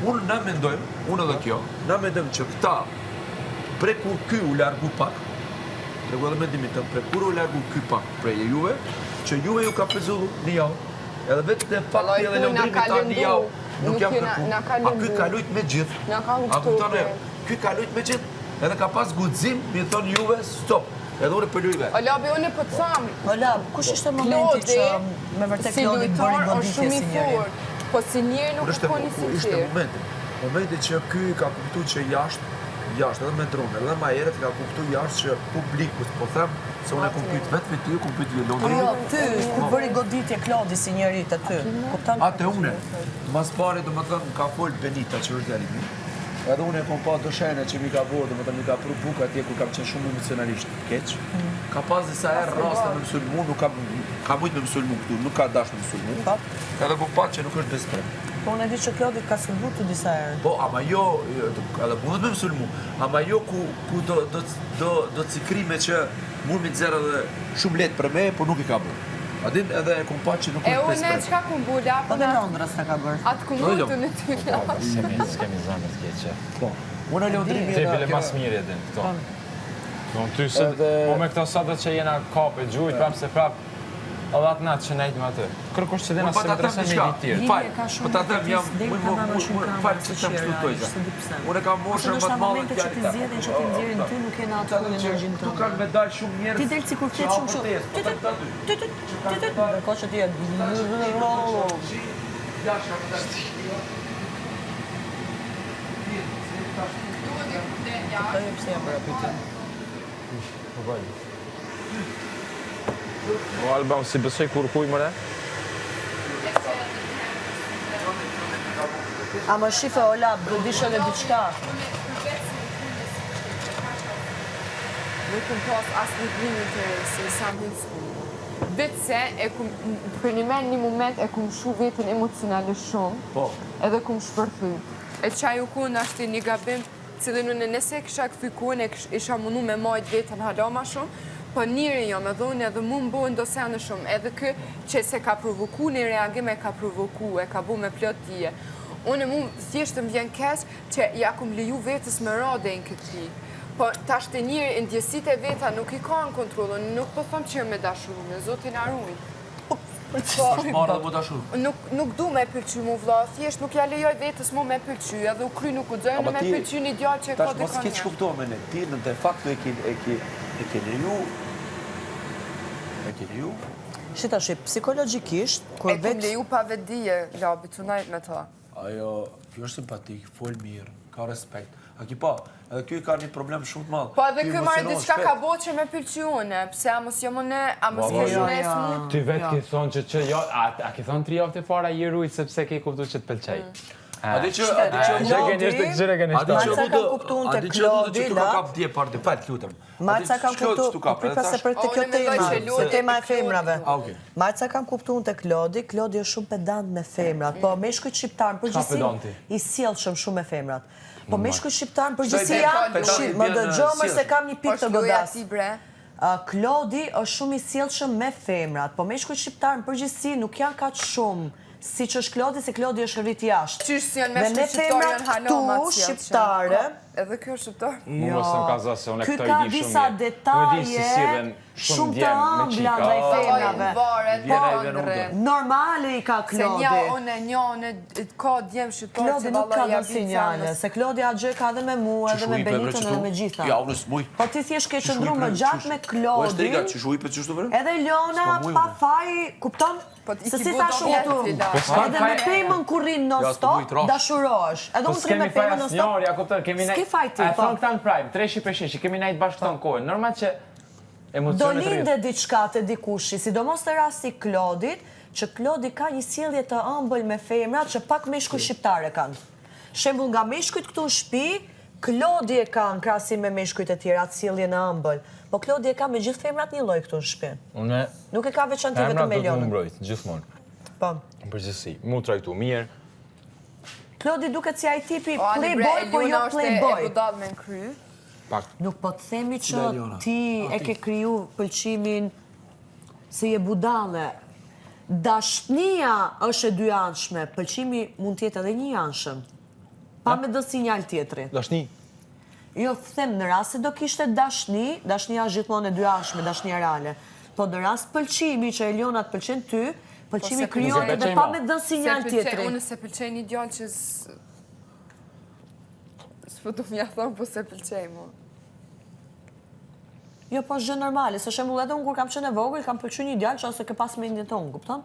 Unë na mendojmë, unë edhe kjo, na mendojmë që këta, prej kur ky u largu pak, tregu edhe mendimin tënd, prej kur u largu ky pak prej juve, që juve ju ka pezullu një javë, edhe vetë dhe fakti edhe Londrimi ta një javë, nuk jam kërku, a ky ka lujt me gjithë, a kupton e, ky ka lujt me gjithë, edhe ka pas guxim, mi thonë juve, stop, edhe unë për lujve. O Labi, unë po të tham. O Lab, kush ishte momenti që me vërtet Klodi bëri goditje si njeri? Po si njeri nuk u kon i sinqertë. Ishte momenti, momenti që ky ka kuptu që jashtë, jashtë edhe me drone, edhe ma herët ka kuptu jashtë që publiku, po them, se unë e kom pyet vetë me ty, kom pyet jo Londrin. Jo, ty, kur bëri goditje Klodi si njeri te ty, kupton? A te une, mas pari domethënë, më ka fol Benita që është djali im, edhe unë e kom pa do shene që mi ka bo, domethënë mi ka pru bukë atje kur kam qenë shumë emocionalisht keq. Mm. Ka pas disa herë raste me m'sulmu, nuk ka, ka mujtë me m'sulmu këtu, nuk ka dashtë me m'sulmu. Po. Edhe kom pa që nuk është best friend. Po unë e di që Klodi ka sulmu ty disa herë. Po, ama jo, jo edhe mundet me m'sulmu, ama jo ku, ku do, do, do, do cikrime që mund mi nxjerrë edhe shumë lehtë për me, po nuk i ka bu. A din edhe e kom pa që nuk është best friend. E unë çka kom bu, la, po dhe Londrës ta ka bërë. Atë kom bu të në ty, la. Po, s'kemi zemër të keqe. Po, unë e Londrimi edhe... Ti bile mas mirë e din, këto. Po, ty se, po me këto sot që jena kapë e gjujt, prapë se prapë, Edhe atë natë që nejtë me atë. Kërkush që dina se më të me ditë tjerë. Fal, po ta them jam, më më më fal që të kështu tojza. Unë kam moshën më të madhe të që ti zgjedhin që ti nxjerrin ty nuk je në atë full energjinë tënde. Këtu kanë me dalë shumë njerëz. Ti del sikur flet shumë kështu. Ty ty ty ty ty ty ndërkohë që ti je Kuptoj pse jam bërë pyetjen. Po bëj. O Alba, unë s'i besoj kurrkuj more? A më shife, Ola, do dish edhe diçka. Nuk kum pas asnjë grim interesi, sa më hinë s'kum. Vetë se, e kum, për një men një moment e kum shu vetën emocionalisht shumë, po. edhe kum shpërthy. E qaj u kun ashtë një gabim Cilin unë nëse e kisha kthy kohën e isha mundu me majt veten hala ma shumë, po njeri jam edhe unë edhe mu m'bojnë do sene shumë, edhe ky që s'e ka provoku një reagim e ka provoku, e ka bo me plot dije. Unë mu thjesht më vjen keq që ja kum leju vetes me ra deri në këtë pikë. Po tash te njeri ndjesitë e veta nuk i ka në kontroll, unë nuk po them që jam e dashurume, Zoti na rujt. Po, është marrë dhe mu dashuru. Nuk, nuk du me pëlqy mu vlla, thjesht nuk ja lejoj vetes mu me pëlqy, edhe u kry nuk guxoj me pëlqy një djalë që e ka dikon Tash mos keqkupto me ne, ti në de facto e ke, e ke, e ke leju, e ke leju. Shi tash, psikologjikisht, kur vetë... E kum leju pa vetëdije, Labi, të najt me ta. Ajo, kjo është simpatik, fol mirë, ka respekt. A ki pa, edhe ky ka një problem shumë të madh. Po edhe ky marrë diçka ka bo që me pëlqy une, pse a mos jam une, a mos kesh une e smut. Ti vetë ke thonë që që jo, a ke thonë tri javët e para je rujt sepse ke kuptu që të pëlqej. Mm. A di që, a di që, a di që, kam kuptu unë te Klodi, la. A di që, dje parë, fal, lutem. Marca kam kuptu, po prita se për te kjo tema, se tema e femrave. Marca kam kuptu unë te Klodi, Klodi është shumë pedant me femrat, po meshkujt shqiptarë në përgjithësi i sjellshëm shumë me femrat. Po meshkujt shqiptarë në përgjithësi janë, më dëgjo më se kam një pikë të godas. Klodi është shumë i sjellshëm me femrat, po meshkujt shqiptarë në përgjithësi nuk janë kaq shumë siç është Klodi, se Klodi është rrit jashtë. Qysh si janë meshkujt shqiptarë janë hala ma të sjellshëm. Edhe ky është shqiptar. Mu mos më ka zë se unë Ky këto ka i di shumë disa mirë. Unë e di si detaje sillen shumë shumë të djem me ëmbla çika. ndaj femrave. Varet, Vjen po, ai vjen ndre. unë. Normale i ka Se një Klodi. unë, një unë, ka djem shqiptar Klodi që nuk ka valla ja dhënë bin sinjale, zemrës. se Klodi atë gjë ka edhe me mua, edhe Qysh me u i pe bre Benitën qëtu? edhe me gjitha. Ja, unë s'muj. Po ti thjesht ke Qysh u i qëndru pre, më gjatë qysh- me O, është Klodin, riga, qysh u i pe qështu bre? edhe Elona S'po muj pa unë. faj, kupton? Po Se si thash unë këtu, Po edhe me pemën kur rrin non stop, dashurohesh. Edhe Po unë të rri me s'kemi faj pemën non stop. asnjëri, ja kupton, kemi S'ke faj ti, A po. thonë këta në prime, treshi për sheshi, kemi nejt bashkë këto në kohë. Normal që Do emocionet rrinë. linde diçka te dikushi, sidomos te rasti i Klodit, që Klodi ka një sjellje të ëmbël me femrat që pak meshkuj shqiptarë e kanë. Shembull nga meshkujt këtu në shtëpi, Klodi e ka në krahasim me meshkujt e tjerë atë sjelljen e ëmbël. Po Klodi e ka me gjithë femrat njëlloj këtu në shtëpi. Unë Nuk e ka veçanti vetëm femrat me do të më Elonën. mbrojt gjithmonë. Po. Në përgjithësi, mu trajtu mirë. Klodi duket si ai tipi O, ani bre, playboy, po jo Elona është e playboy. budall me në kry. Pak. Nuk po të themi që Cila Elona? ti e ke kriju pëlqimin se je budalle. Dashnia është e dyanshme, pëlqimi mund të jetë edhe njëanshëm. Pa me dhënë sinjal tjetri. Dashni. Jo, them në rast se do kishte dashni, dashnia është gjithmonë e dyanshme, dashnia reale. Po në rast pëlqimi që Eliona të pëlqen ty, pëlqimi krijohet edhe pa me dhënë sinjal tjetri. Unë s'e pëlqej një djalë që s'po du m'ja thonë, po s'e pëlqej mo. Jo, po është gjë normale, se shembull edhe unë kur kam qenë e vogël, kam pëlqy një djalë që as e ke pas mendjen te unë, kupton?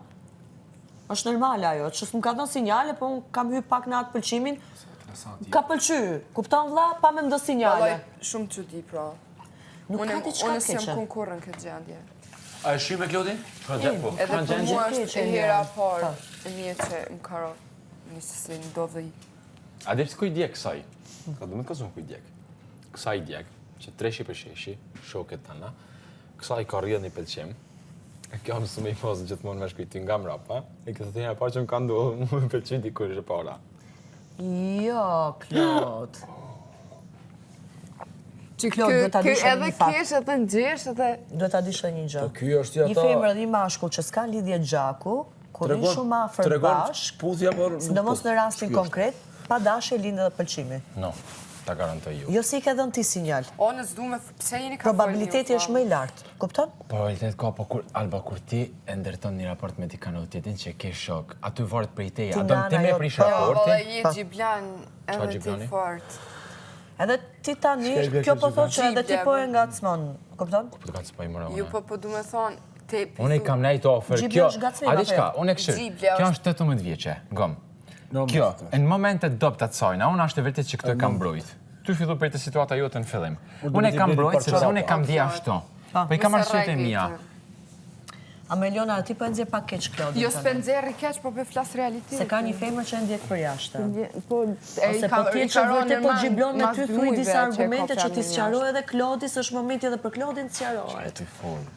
Është normale ajo, që s'më ka dhënë sinjale, po unë kam hy pak në atë pëlqimin, ka pëlqy, kupton vlla, pa me më dhënë sinjale. Vallaj, shumë çudi pra. Nuk ka diçka Unë s'jam kon kurrë në këtë gjendje. A e shi me Klodin? Po, po. Edhe për mua është e hera e parë e mje që më ka ra një si ndodhi. A di pse ku i djeg kësaj? Ka do me të kallzu ku i djeg. Kësaj i djeg, që treshi për sheshi, shoket tana, kësaj ka rrjedh një pëlqim, e kjo më së me i pasë gjithmonë me shkujtë nga mrapa, e këtë të hera parë që më ka ndodhë, mu me pëlqy dikush e para. Jo, Klod. Që Klod, duhet ta dish edhe një fakt. Edhe kesh edhe ngjesh edhe... Duhet ta dish edhe një gjë. Po ky është Një femër dhe një mashkull që s'kan lidhje gjaku, kur rrinë shumë afër bashkë, puthja, por sidomos në rastin konkret, pa dashje lind edhe pëlqimi. No, ta garantoj ju. Jo se i ke dhënë ti sinjal. O, në s'du me, pse jeni ka Probabiliteti është më i lartë, kupton? Probabilitet ka, po kur, Alba, kur ti e ndërton një raport me dikan edhe tjetrin që ke shok, aty varet prej teje, a don ti me prish po. raportin? Jo, valla, je xhiblan edhe ti fort. Edhe ti tani, kjo po thotë që edhe ti po e ngacmon, kupton? Po të ngacmoj më Ju po po du me thonë, te Unë i kam nejt afër, kjo, a di çka, unë e këshir, kjo është 18 vjeçe, ngom. Kjo, në momente dobta të sajna, unë është e vërtet që këtë e kam mbrojt. Ty fillu prej të situata jote në fillim. Unë e kam mbrojt, sepse unë e kam di ashtu. Po i kam arsyet e mia. Ama Eliona, ti po e nxjerr pak keq Klodin. Jo, s'po e nxjerr keq, po po flas realitet. Se ka një femër që e ndjek për jashtë. Po, Ose po ti që vërtet po xhiblon me ty, thuj disa argumente që t'i sqaroj edhe Klodi, se është momenti edhe për Klodin të sqarohet.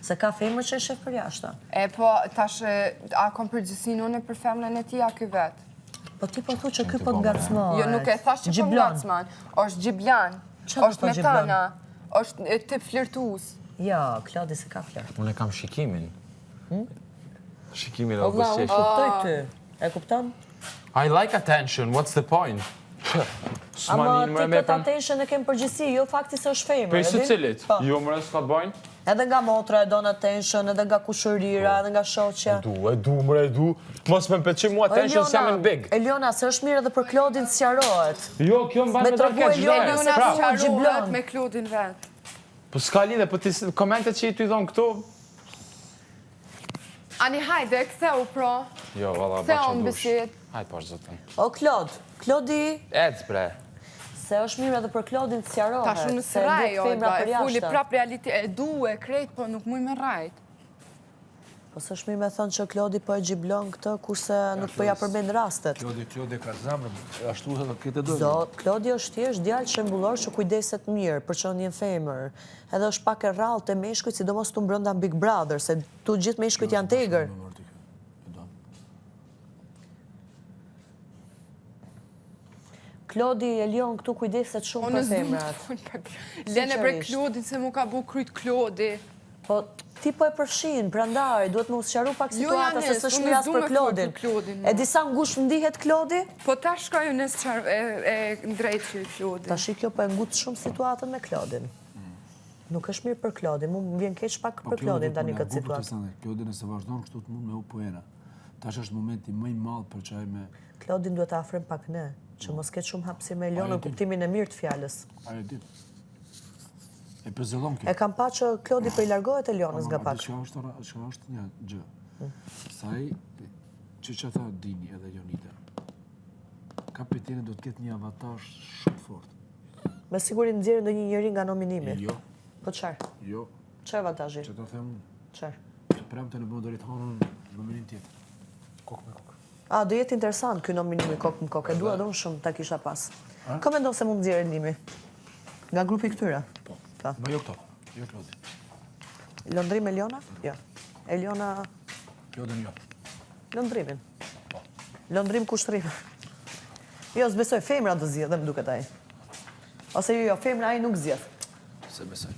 Se ka femër që e shef për jashtë. E po, tash, a kom përgjegjësinë unë për femrën e tij, a ky vetë? Po ti po thu që ky po të ngacmon. Jo, nuk e thash që po ngacmon. është xhiblan, është me tana, është tip flirtues. Jo, Klodi s'e ka flirt. Unë e kam shikimin. Hmm? Shikimin e O vlla, unë kuptoj ty. E kupton? I like attention, what's the point? Ama ti këtë attention e ke në përgjithësi, jo fakti se është femër. Prej secilit? Po. Jo, mre, s'ka të bajnë? Edhe nga motra e don attention, edhe nga kushërira, edhe nga shoqja. E du, e du, mre, e du. Mos me më pëlqy mua attention, s'jam në big. Eliona, se është mirë edhe për Klodin të sqarohet. Jo, kjo më ban me dalë keq, çdo herë. Eliona sqarohet me Klodin vetë. Po s'ka lidhje, po ti komentet që i ty dhonë këtu... Ani hajde, ktheu pra. Jo, valla, baqa dush. Hajde, pash zotin. O, Klod, Klodi... Ec, bre. Se është mirë edhe për Klodin të sqarohet. Tash unë s'rrej, o, e fuli prap reality, e du e krejt, po nuk muj me rrejt. Po s'është mirë me thonë që Klodi po e xhiblon këtë, kurse nuk po ja përmend rastet. Klodi, Klodi ka zemrën, ashtu edhe këtë do. Zot, Klodi është thjesht djalë shembullor që kujdeset mirë për qenien femër. Edhe është pak e rrallë te meshkujt, sidomos tu brenda Big Brother, se tu gjithë meshkujt janë të egër. Klodi Elion këtu kujdeset shumë për femrat. Lene bre Klodin se mu ka bu kryt Klodi. Po, ti po e përfshin, prandaj, duhet me u sqaru pak jo, situata, se s'është mirë as për Klodin. E di sa ngushtë ndihet Klodi? Po ta shkoj unë e ndrejt që Klodin. Tashi kjo po e ngut shumë situatën me Klodin. Nuk është mirë për Klodin, mu më vjen keq pak po, për Klodin tani këtë situatë. Klodin nëse vazhdon kështu të mund me u poena. Tash është momenti më i madh për çaj me Klodin duhet ta afrojmë pak ne, që mos ketë shumë hapësirë me Elionën në kuptimin e mirë të fjalës. Ajo di. E përzëllon kjo. E kam pa që Klodi po i largohet Elionës nga pak. Çka është çka është një gjë. Sa i që që tha Dini edhe Jonida. Kapiteni do të ketë një avantazh shumë të fortë. Me siguri nxjerr ndonjë njeri nga nominimi. Jo. Po çfarë? Jo. Çfarë avantazhi? Që ta them unë. Çfarë? Të premten e bënë deri të hanën nominim tjetër. Kokë me kokë. A, do jetë interesant ky nominimi kokë më kokë, e dua edhe unë shumë ta kisha pas. Kë mendon se mund nxjerrë Limi? Nga grupi këtyre? Po. Po. Ma jo këto, jo Klodi. Londrim Eliona? Jo. Eliona... Klodin jo. Londrimin. Po. Londrim kushtrim. Jo, s'besoj, femra do zgjedhë, më duket ai. Ose jo, jo, femra ai nuk zgjedh. S'e besoj.